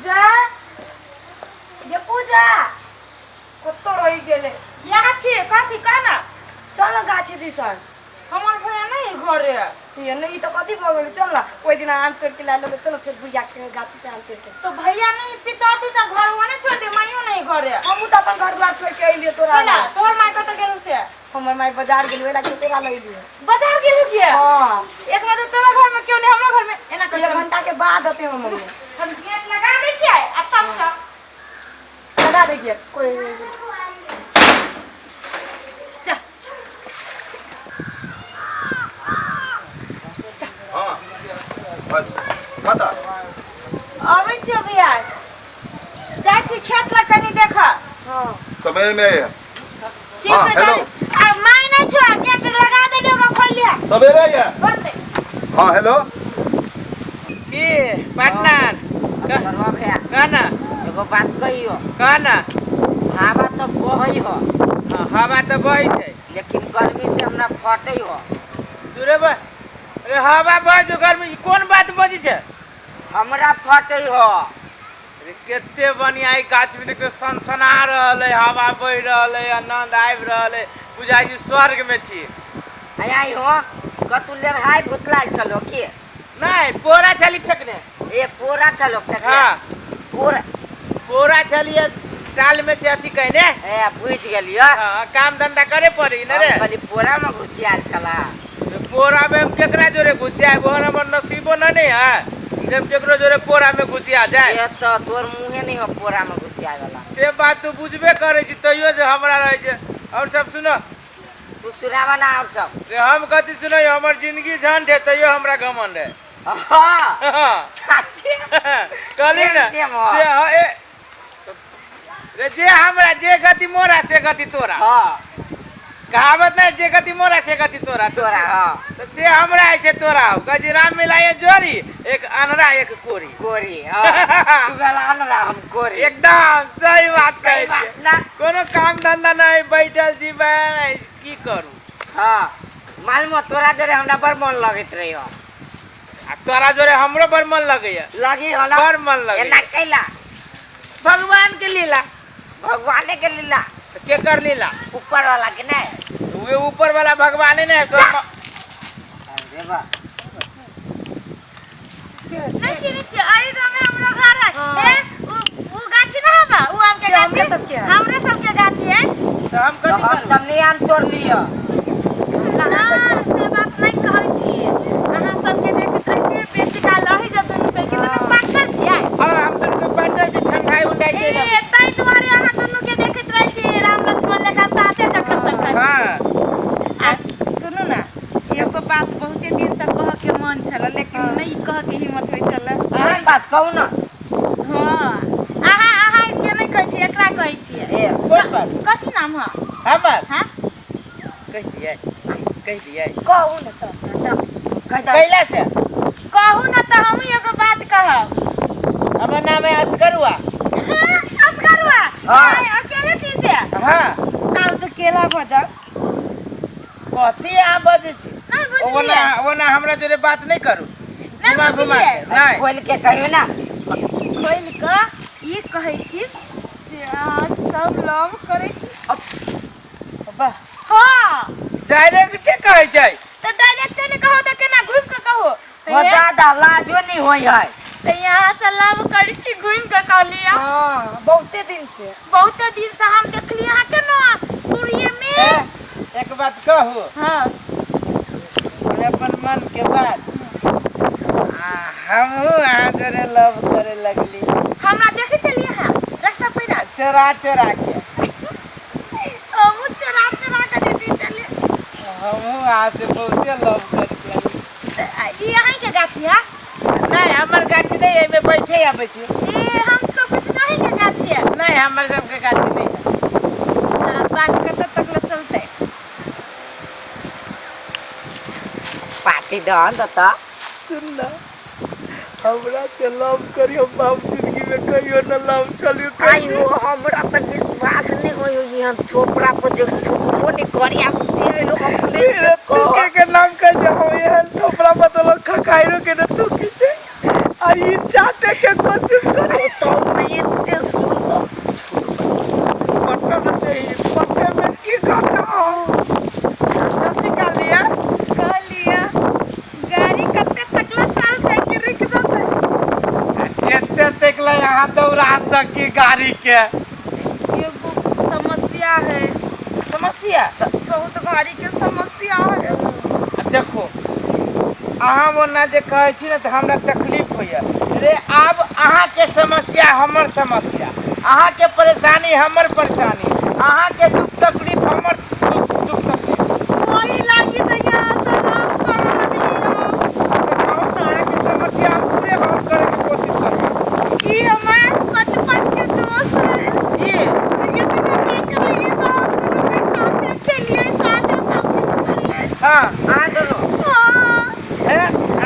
पूजा, ये पूजा कतऽ रहि गेलै? यहाँ छियै। कथी कह ना। चल न गाछी दिसन। हमर भैया नहीं घरे। ये नहीं तऽ कथी भऽ गेलै? चल न, ओहि दिन आम तोड़ि के लायल रहबै। चल फेर बुढ़िया के गाछी से आम तोड़ि के। तो भैया नहीं पिताती तो घर वो नहीं छोड़ दे, माइयो नहीं घरे। हमहूँ तऽ अपन घर द्वार छोड़ि के अयलियै तोरा बोला लग। तोहर माय कतऽ गेलू से? हमर माय बाजार गेल, ओहि लागी तोरा लग अयलियै। बाजार गेलू किया? हँ। एक मतलब तोरा घर में क्यों नहीं, हमरा घर में एना कर। एक घंटा के बाद अते हमर मम्मी। हम गेट लगा दै छियै आ तब चल। लगा दे गेट कोई। चल। हाँ, कतऽ? अबै छियो भैया, जाइ छी खेत लग कनी देख। हाँ। समय में। ठीक। हाँ, है। हेलो। आ my नहीं छो, गेट लगा दे ओकरा खोल लिया। सवेरे है। बंद। हाँ, हेलो। की पार्टनर? करवा भैया। कह ना। एगो बात कहियो। कह ना। हवा तऽ बहै हो। हाँ, हवा तऽ बहै छै। लेकिन गर्मी से हमरा फटै हो। दूरे बा अरे, हवा बहै छै, गर्मी कोन बात बजै छै? हमरा फटै हो। अरे, कते बढ़िया ई गाछ वृक्ष के सनसना रहल है, हवा बहि रहल है, आनंद आबि रहल है, बुझाइ छै स्वर्ग में छी। आइ हो, कतू लेरहाय भुतलाल छलो की? नहि, पोरा छली फेकने। ए, पोरा छलो फेकने? हाँ। पोरा। पोरा छलिए टाल में से अथी कहने। ए, बुझि गेलियो। हाँ, काम धंधा करे पड़ी ने रे। हम कहली पोरा में घुसियाल छला। पोरा में हम केकरा जोरे घुसिया? ओहन हमर नसीबो न ने है जे हम केकरो जोरे पोरा में घुसिया जाए। से तऽ तोर मुँहे नहि हो पोरा में घुसियाए वाला। से बात तू बुझबे करै छी, तैयो जे हमरा रहै छै। और सब सुनो। तू सुनावा ना और सब। रे, हम कथी सुनै? हमर जिंदगी झंड है, तैयो हमरा घमंड है। हाँ, साचे। कहली ना। सेम, सेम हो। से हाँ, ए रे, जे हमरा जे गति मोरा से गति तोरा। कहावत नहीं, जे गति मोरा से गति तोरा तो तोरा, हाँ। तो से हमरा ऐसे तोरा हो गजरा मिलाए जोड़ी, एक अनरा एक कोरी। कोरी, हाँ। तू भेला अनरा, हम कोरी। एकदम सही बात सही कहै बात छियै। ना। कोनो काम धंधा नहीं, बैठल छी बे, की करू? हाँ, मालूम हो, तोरा जरे हमरा बड़ मन लगैत रही हो। आ तोरा जोरे हमरो बड़ मन लगैया। लगी हो ना? बड़ मन लगैया। एना कैला? भगवान के लीला। भगवाने के लीला। तो के कर लीला? ऊपर वाला के नहीं? वे ऊपर वाला भगवाने ने तो। अरे वाह। नहीं चिन्है छियै? एहि गाँवमे हमरो घर है। ए, उ उ गाछी ना हबा, उ आम के से हमरे गाछी सबके है। हमरे सबके गाछी है। तो हम तो कथी हम करू? सब नहीं आम तोड़ लियो। ना, से बात नहीं कहै छियै। अहाँ सबके देखैत रहै छियै बेसी काल रही जब दुनू के दुनू पार्टनर छियै। हाँ, हम तो पार्टनर से ठंडाई उंडाई ए छै। ताहि दुआरे अहाँ दुनू के देखैत रहै छियै राम लक्ष्मण लेखा साथे जखन तखन। हाँ। आ सुनू ना, एगो बात बहुते दिन से कहऽ के मन छल, लेकिन नहीं कहऽ के हिम्मत होइ छल। कोन बात, कहू ना। हाँ, अहाँ अहाँ के नहि कहै छियै, एकरा कहै छियै। ए। कोन बात? कथी नाम है? हमर? हाँ। कहि दियै, कहि दियै? कहू ने तऽ। कहि दऽ। कैला से? कहू ने तऽ हमहूँ एगो बात कहब। हमर नाम है असगरुआ। असगरुआ? हाँ। अहाँ अकेले छी से? हाँ। आउ तऽ केला भऽ जाउ। कथी अहाँ बजै छी? नहि ओना बुझलियै। ओना हमरा जोरे बात नहि करू। नहि घुमा घुमा बुझलियै। के नहि। खोल के कहियो ना। खोलि कऽ ई कहै छी जे अहाँ सब लव करै छी। वाह। हाँ। डायरेक्टे कहै छै। तऽ डायरेक्टे नहि कहू तऽ केना घुमि कऽ कहू? तऽ ओ दादा, लाजो नहीं होई है। तऽ यहाँ से लव करै छी, घुमि कऽ कहलियै। हाँ, बहुते दिन से। बहुते दिन से हम देखलियै अहाँके न सूर्य में। ए, एक बात कहू? हाँ। अपन मन के बात, आ हमहूँ अहाँ जोरे लव करे लगली। हमरा देखै छलियै अहाँ रास्ता पैरा? चोरा चोरा के। हमहूँ चोरा चोरा के देखै छलियै। हमहूँ अहाँ से बहुते लव करे लगली। तऽ ई अहींके गाछी है? नहि, हमर गाछी नहि, एहिमे बैठे आबै छी। ई हम सब कुछ नहीं के गाछी है? नहि, हमर सबके गाछी नहि है। आ, बात कतऽ तक ले चलतै? पार्टी दहन तऽ। सुन ना, हमरा से लव करियो। बाप, जिंदगी में कहियो न लव चलियो। आइयो, हमरा तऽ विश्वास नहीं होई हो, ये हम थोपड़ा पर जो थोपो नहीं करिया से लोग अपने से थूके के नाम कह जे, हम एहन थोपड़ा बदल खकाइरो के न थूकी छै, आ ई चाटे के कोशिश करे। तो तक ले अहाँ दौड़ा सकी गाड़ी के। एगो समस्या है। समस्या? बहुत भारी के समस्या है। आ देखो अहाँ ओना जे कहै छी ने तऽ हमरा तकलीफ होइए। रे आब अहाँके समस्या हमर समस्या, अहाँके परेशानी हमर परेशानी, अहाँके दुख तकलीफ हमर दुख तकलीफ। कोई लागी तऽ यहाँ से राम करऽ लगलियै। तऽ कहू ने अहाँके समस्या हम पूरे हल करैके कोशिश करबै। ई हमार बचपन के दोस्त है। की? ये दुनू क्या करिए तो हम दुनू के साथे खेलिए, साथे सब कुछ करिए। हाँ। अहाँ दुनू? हाँ। हे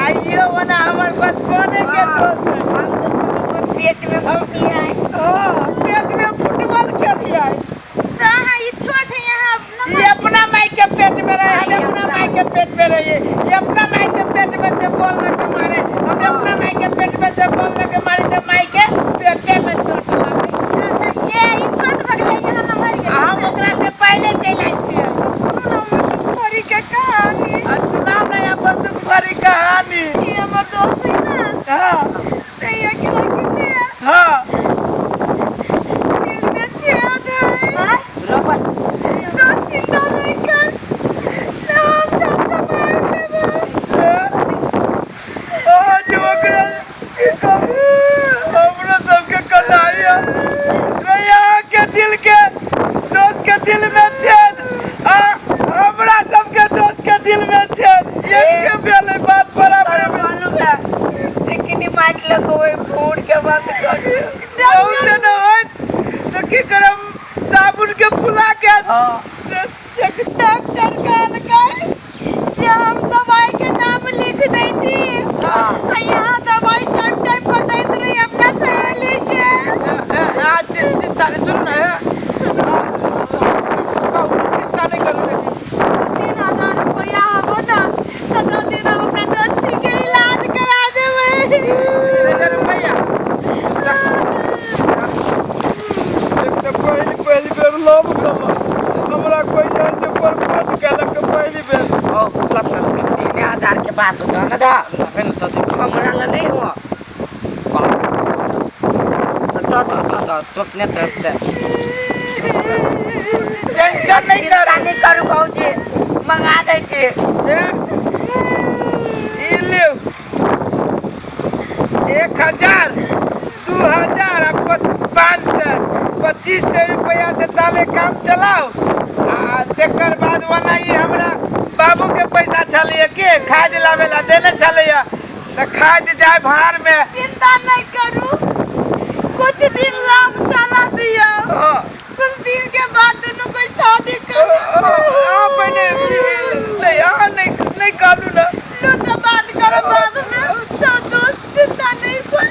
आइयो ओना हमर बचपने के दोस्त है। हम सब दुनू के पेट में फूटी है। हाँ, पेट में फुटबॉल खेलिए। तो अहाँ ई छोट है, यहाँ अपना ये अपना माई के पेट में रहे, हम अपना माई के पेट में रहिए। ये अपना माई के पेट में से बॉल लगे मारे, हम अपना माई के पेट में से बॉल लगे मारे तो माई के पेटे में चोट लगे। ये ई छोट भग जाइए, यहाँ नमहर गेल। आ हम ओकरा से पहले चलि आयल छियै। सुनू ना हमर दुख भरी के कहानी। आ सुनाउ ने अपन दुख भरी कहानी। ई हमर दोस्त है ना। हाँ। तो ये के लगी है। हाँ। दिल में छेद है। रोपन। तो चिंता नहीं कर, ना हम सब संभाल लेबै। आज ओकरा की कहू, हमरो सबके कलाई है के दिल के दोस्त के दिल में छेद आ हमरा सबके दोस्त के दिल में छेद एक के भेलै बात बराबर भेलै। चिकनी माटि लगो फूड़ के बंद कर दियौ। से न होइत तऽ की करब, साबुन के फुला के हाँ। से चेक डॉक्टर कहलकै जे हम दवाई के नाम लिख दै छी। हाँ। आ यहाँ दवाई टाइम टाइम पर दैत रही अपना सहेली के। आ चिंता नहीं, सुन ना, चिंता नहीं करू। 3000 रुपया हबो ना तऽ 2 दिन हम अपना दोस्ती के इलाज करा देबै। 3000 रुपया एक तऽ पहिल पहिल बेर लव केलक, हमरा कोइ जाइ छै प्रपोज केलक पहिल बेर। ओ 3000 के बात हो ना दा, हमरा ला नहीं हो। तो तो तो तो अपने तरफ से टेंशन नहीं चिंता करू। नहीं करू भौजी, मंगा दै छी। ई लियौ 1000 2000 आ 500 2500 रुपया से ताले काम चलाओ। आ तकर बाद ओना ई हमरा बाबू के पैसा छलैया के खाद लावे ला देने छलैया तऽ खाद जाय भाड़ में। चिंता नहीं करू, कुछ दिन लाभ चला दियो। हाँ। कुछ दिन के बाद दोनों कोई शादी कर। अहाँ पहिने नहीं, अहाँ नहीं नहीं कहलू ना। लो तो बात करो बाद में। चल दोस्त चिंता नहीं कर।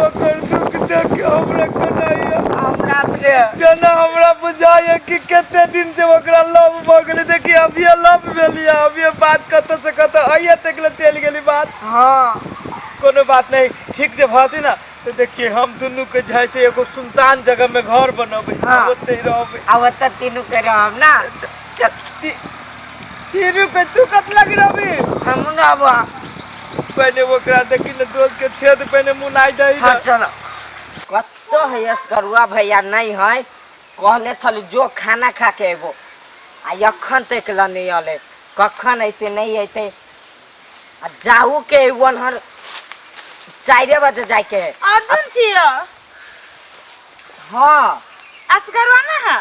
ओकर दुख देख के हमरा कनाइया हमरा अपने जेना हमरा बुझाइए कि कते दिन से ओकरा लव भऽ गेलै। देखिए अभिये लव भेलियै, अभिये बात कतऽ से कतऽ अइये तक ले चलि गेली बात। हाँ। कोनो बात नहीं, ठीक जे भऽ ना तो देखिए हम दुनू के जाइ से एगो सुनसान जगह में घर बनबै। हाँ। ओतै रहबै। आ ओतऽ तीनू के रहब ना। चल तीनू के तू कत लग रहबी? हम रहब। पहले ओकरा देखी ने दोस्त के छेद पहले मुनाइ दही। हाँ चलो। कत्तो है असगरुआ भैया नहीं है, कहले छली जो खाना खा के एबो, आ अखन तक ल नहीं अले, कखन अइते नहीं अइते। आ जाहू के वन हर 4 बजे जाके है। अर्जुन छियो? हाँ। असगरवा ना है?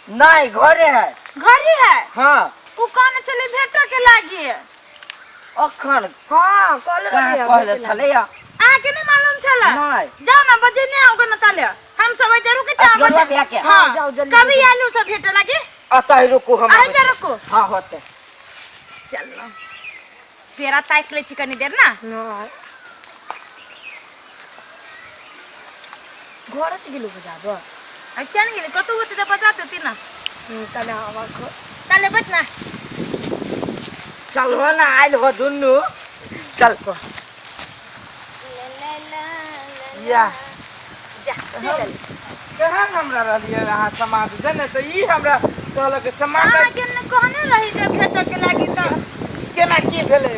नहीं घरे है। घरे है? हाँ। उ कहने छली भेटो के लागी। अखन? हाँ कहले कहाँ रहियै। कहले छलैया? अहाँके नहीं मालूम छला? नहीं। जाओ ना बजे नहीं आओगे ना ताले, हम सब इधर रुके चार असगरुआ बजे। भैया के? हाँ। जाओ जल्दी। कभी आलू सब भेटे लागी। अतः रुकू हम। अहीं जा रुकू। हाँ होते। चलो पेड़ा ताकि लै छी कनी देर ना। हाँ। घर से गेलू बजाबऽ? आ किया नहीं गेली, कतौ होतै तऽ बजा देती ना। तने हवा ताले बैठ ना। चल हो ना आयल हो दुनू, चल को या जा चल। कहाँ हमरा रहलियै अहाँ समाज जने तऽ ई हमरा कहलक समाज अहाँके ने कहने रही जे भेटऽ के लागी तऽ केना केना की भेलै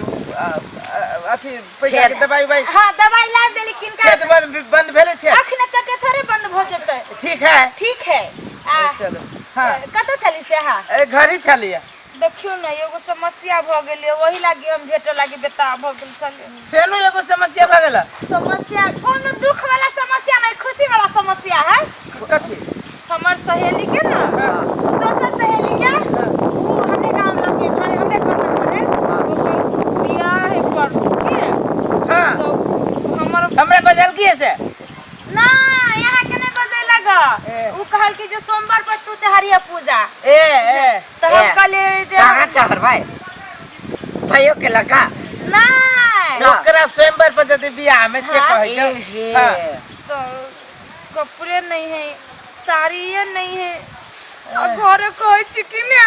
अथी पैसा के दवाई उवाई? हाँ, दवाई ला देली किनका। छेद बंद बंद भेलै छेद? अखने तक थोड़े बंद भ जेतै। ठीक है। ठीक है। आ चलो। हाँ। कतऽ छली से अहाँ? ए, घर ही छलियै। देखियौ ने, एगो समस्या भऽ गेलै, ओही लागी हम भेटऽ लागी बेताब भऽ गेल छलियै। फेनो एगो समस्या भऽ गेल? समस्या कोनो दुख वाला समस्या नहीं, खुशी वाला समस्या है। कथी? हमर सहेली के ना, दोसर सहेली के, उ हमरे गाँव लग के घर, हमरे घर लग है, ओकर बियाह है परसों के। हाँ। तो हमर हमरा बजल की से? ना, यहाँ के नहीं बजे लगा। उ कहल कि जे सोमवार पर तू चढ़िया पूजा। ए ए तो हम ए, कहलिए जे कहाँ चढ़बै? भयो के लगा ना। ना। ओकरा स्वयंवर पर जदि बियाह में से हाँ, कहै ए छै। हे। हाँ। तो कपड़े नहीं है, साड़िए नहीं है, आ घरे कहै छी कि ने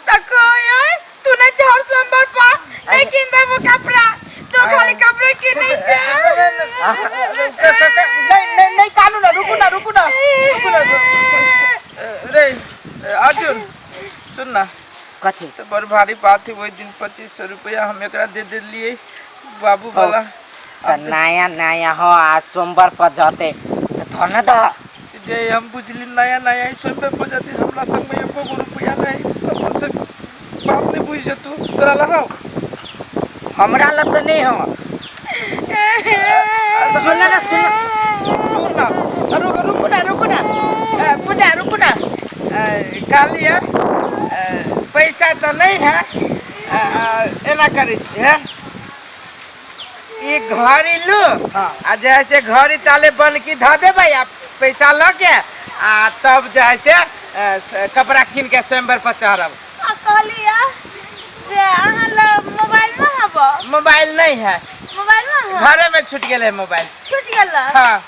त कहै तू नहीं चढ़ सोमवार पर, नहीं किन देबो कपड़ा, तू खाली कपड़े किनै छे। नहीं नहीं नहीं, कानू ना, रुकू ना, रुकू ना, रुकू ना। रे अर्जुन, सुन ना। कथी? तो बड़ भारी बात है, वही दिन 2500 रुपया हम एकरा दे देलिए बाबू वाला। त नया नया हो आ सोमवार पर जते त धन द। जे हम बुझली नया नया ही सोमवार पर जते, हमरा संग में एको गो रुपया नहीं, तब से बाप नहीं बुझ जतू। तोरा लहाओ? हमरा लग त नहीं हो। सुन ना, सुन। सुन ना, रुक, रुकू ना, रुकू ना। पूजा, रुकू ना। कहलिए पैसा तो नहीं है, एना करै छी है, ई घड़ी लू आ जे है से घड़ी ताले बन की धऽ देबै आ पैसा लऽ के आ तब जे है से कपड़ा कीन के स्वयंवर पर चढ़ब। आ कहलिए जे अहाँ लग मोबाइल न हब? मोबाइल नहीं है। मोबाइल न है? घरे में छूट गेलै मोबाइल। छूट गेल? हाँ,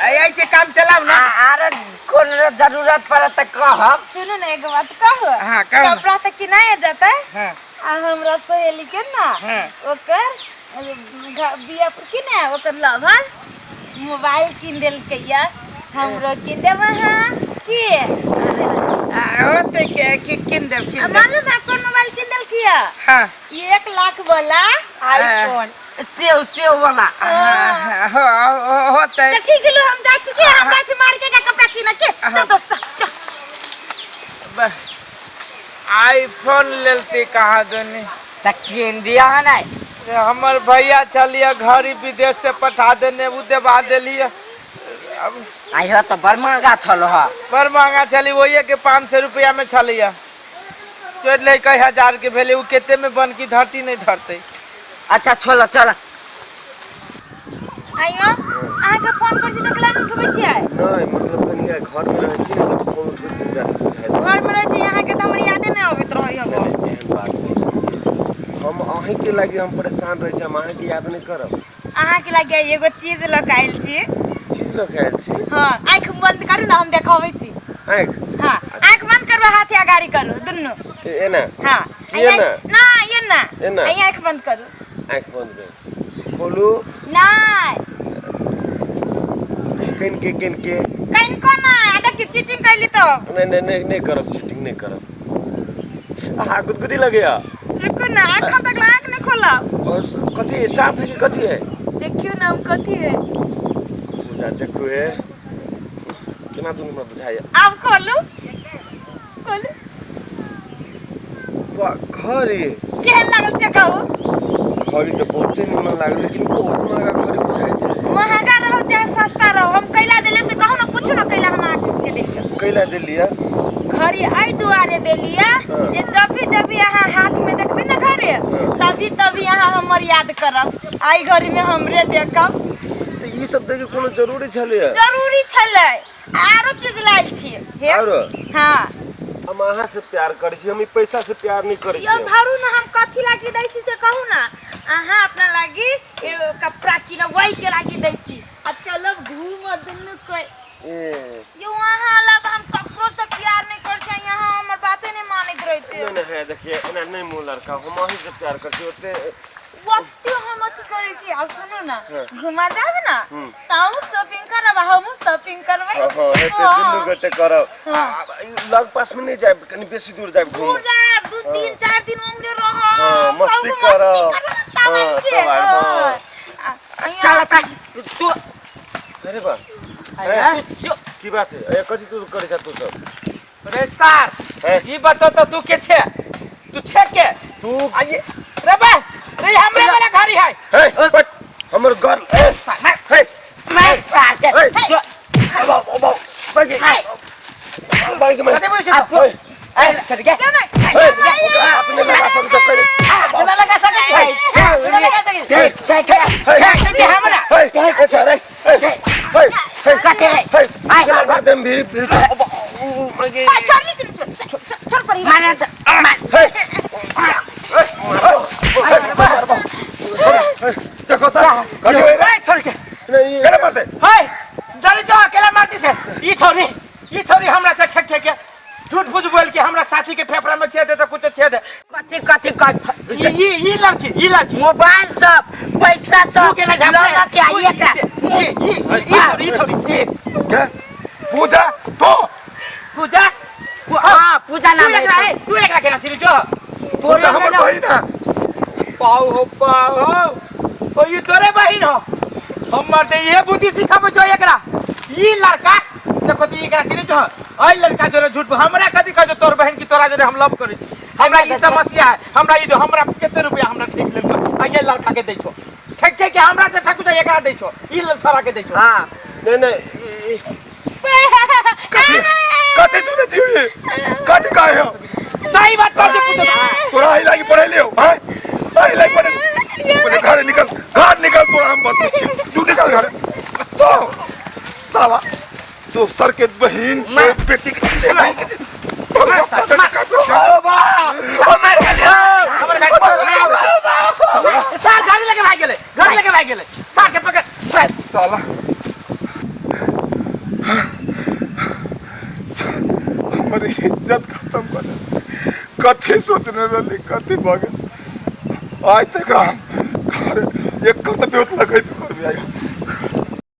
ऐसे काम चलाउ ना। आर कोनो जरूरत पड़त त कहब। सुनू ने, एगो बात कहू? हाँ, कहू ना। कपड़ा तऽ किनाए जेतै। हाँ। आ हमरा सहेली के ना, हाँ। ओकर बिया पर की ने ओकर लवर मोबाइल किन देलकै या, हमरो किन देब अहाँ की? होते के कि किन देब, किन आ देब। मालूम है कोन मोबाइल किन देलकै या? हाँ। 1 लाख वाला आईफोन। सेव सेव वाला। हाँ, हो हो होते। तो ठीक है, हम जाइ छी की, हम जाइ छी मार्केट आ कपड़ा किन के। चल दोस्त, चल। आईफोन लेलती कहाँ दुनी। त किन दिया है नहीं? रे हमर भैया छलिए घड़ी विदेश से पठा देने, उ देबा देलिए। अब आइयो त बड़ महंगा छल ह। बड़ महंगा छली, वही के 500 रुपया में छलिए। चोर ले कई हजार के भेलै, उ केते में बन की धरती नहीं धरते। अच्छा छोलो, चल। आइयो, अहाँ के फोन कर छी त कला नहीं उठबै छियै? नहीं, मतलब कनी आइ घर में रहै छी ने, तऽ फोन उठबै छी बुझाइ। घर में रहै छी अहाँ के त हमर यादे नहीं अबैत रहै हबो। एहन बात नहीं छै। हम अहींके लागि हम परेशान रहै छी, हम अहाँके याद नहि करब? अहाँ के लागि एगो चीज लऽ के आयल छी। चीज लऽ के आयल छी? हाँ, आँख बंद करू ना, हम देखाबै छी। आँखि? हाँ, आँख बंद करू, हाथ अगाड़ी करू दुनू। एना? हाँ। की एना? ना, एना। एना? आँख बंद करू। आँखि बंद करू, खोलू? नहीं। किन के, किन के? कहीं को ना, देखी चीटिंग कैली तो। नहीं नहीं नहीं, नहीं करब चीटिंग, नहीं करब। आहा, गुदगुदी लगैया। रुकू ना, आँख तक आँख नहीं खोलब। और कथी है? साफ है कि कथी है? देखियो ना, हम कथी है। पूजा, देखू हे, केना दुनू हमरा बुझाइया। आब खोलू, खोलू। घड़ी। केहन लागल से कहू? घड़ी तऽ बहुते निमन लागल, लेकिन बहुत महंगा घड़ी बुझाइ छै। महंगा रहो चाहे सस्ता रहो, हम कैला देले से कहू ना, पूछू ना कैला हम अहाँके देलियै। कैला देलियै? घड़ी एहि दुआरे देलियै हाँ। जे जब भी जब भी अहाँ हाथ में देखबै ना घड़ी, हाँ। तभी तभी अहाँ हमर याद करब, आई घड़ी में हमरे देखब। तऽ ई सब दैके कोनो जरूरी छलैया? जरूरी छलै, आरो चीज लायल छियै हे। आरो? हाँ। हम अहाँ से प्यार करै छी, हम ई पैसा से प्यार नहीं करै यौ छी। धरू ना, हम कथी लागी दै छी से कहू ना। अहाँ अपना लागी एगो कपड़ा किनब, वही के लागी दै छी। आ चलब घूमऽ दुनू कोइ। ए। यौ अहाँ अलावा हम ककरो से प्यार नहीं करै छी, अहाँ हमर बाते नहीं मानैत रहै छी। नहीं नहीं, है देखिए, एना नहीं मुँह लड़का, हम अहीं से प्यार करै छी ओते। ओते हम अथी करै छी। आ सुनू ना, हाँ। घुमा जाब ना, हम्म। त अहूँ शॉपिंग करब आ हमहूँ शॉपिंग करबै। हाँ, हाँ, हेतै, हाँ। दुनू गोटे करब। हाँ। ई लग पास में नहीं जायब, कनी बेसी दूर जायब दूर घूमऽ। जायब, 2 3 4 दिन उम्रे रहब। हाँ, मस्त। मस्ती करब। तब हाँ, के तब आइ, हाँ। चल त तू अरे बा तू चुप की बात है ए कथी तू करे छ तू सब रे सार हे। ई बतो तो तू के छे तू छे के तू आइए रे बे रे हमरे वाला घड़ी है हे बट हमर घर ए हे मैं सार के हे। जो बाबा बाबा बाकी बाकी मैं कते बोल आ, तू- ए चल के हे अपने लगा सब तो करे चला लगा सके चला लगा सके हे चल चल हे हमरा हे हे छोरे हे हे हे कते है हे आइ। चल घर देम भीड़ भीड़ छोड़ ली छोड़ छोड़ पड़ी माने त हे देखो सर कथी होय रे ए छोड़ के नहीं केना मारते हे जल्दी जो अकेला मारती से ई छोरी ई छोरी हमरा से ठेक ठेक के झूठ फूस बोल के हमरा साथी के फेफड़ा में छेद दे तो कुछ छेद कथी कथी कर ई ई ई लड़की ई लड़की मोबाइल सब पैसा तू सब के ना झापे लऽ के आइए एकरा ई ई ई छोरी ई छोरी क्या पूजा तो पूजा हाँ पूजा तू नाम एकरा है ए तू एकरा केना छिरी जो पूजा हमर बहिन है पाऊ हो पाऊ हो ओ ई तोरे बहिन हो हमर दे ये बुद्धि सिखाबै छौ एकरा ई लड़का देखो त एकरा चिन्है छौ एहि लड़का जोरे झूठ हमरा कथी कहै छौ तोर बहिन की तोरा जोरे हम लव करै छी हमरा ई समस्या है हमरा ई हमरा कते रुपया हमरा ठेक लेलको आ ये लड़का के दै छौ ठेक ठेक के हमरा से ठकू छ एकरा दै छौ ई छोरा के दै छौ हाँ नहीं नहीं कथी कथी सुनै छी ये कथी कहे हो सही बात कहै छै पूजा तोरा आई लागी पढ़े लियो हां आई लागी पढ़े पहले घर निकल घर निकल तोरा हम बतबै छी तू निकल घर तो साला दोसर के बहिन के बेटी के हमर गाड़ी सार गाड़ी लेके भाग गेलै गाड़ी लेके भाग गेलै सार के पकड़ साला हमर इज्जत खत्म कर देलकै। कथी सोचने रहली कथी भऽ गेल आइ तक हम घर एकर तऽ बेहोत लगेबे करबै आइ।